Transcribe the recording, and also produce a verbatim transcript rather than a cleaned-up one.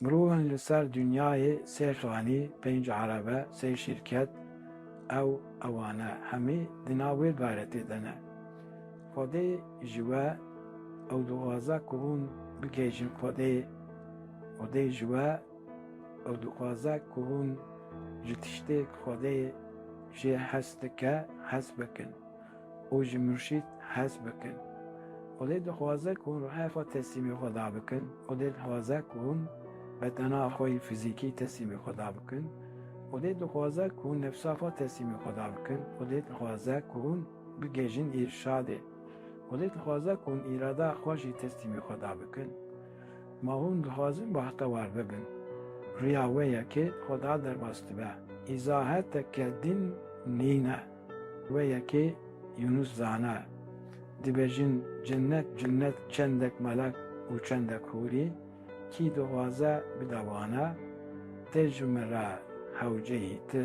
Mirovên li ser dinyayê sê xanî, pênc erebe, sê şîrket, ew ewane hemî di nav wê baretê de ne. Xwedê ji we, ew dixwaze ku hûn bigihîjin Xwedê. Xwedê ji we, ew dixwaze ku hûn ji tiştê ku Xwedê jê hez dike, hez bikin û ji murşîd hez bikin. Xwedê dixwaze ku hûn ruhê xwe teslîmê Xweda bikin. Xwedê dixwaze ku hûn bedena xwe yî fizîkî teslîmê Xweda bikin. Xwedê dixwaze ku hûn nefsa xwe teslîmê Xweda bikin. Xwedê dixwaze ku hûn bigihîjin îrşadê. Xwedê dixwaze ku hûn îrada xwe jî teslîmê Xweda bikin. Ma hûn dixwazin baxtewar bibin? Riya wê yekê Xweda derbas dibe. Îzaheteke din nîne. Wê yekê Yunus zane. Dibêjin, cennet, cennet, çendek melek û çendek hûrî, kî dixwaze bide wane, tê ji min re hewceyî ti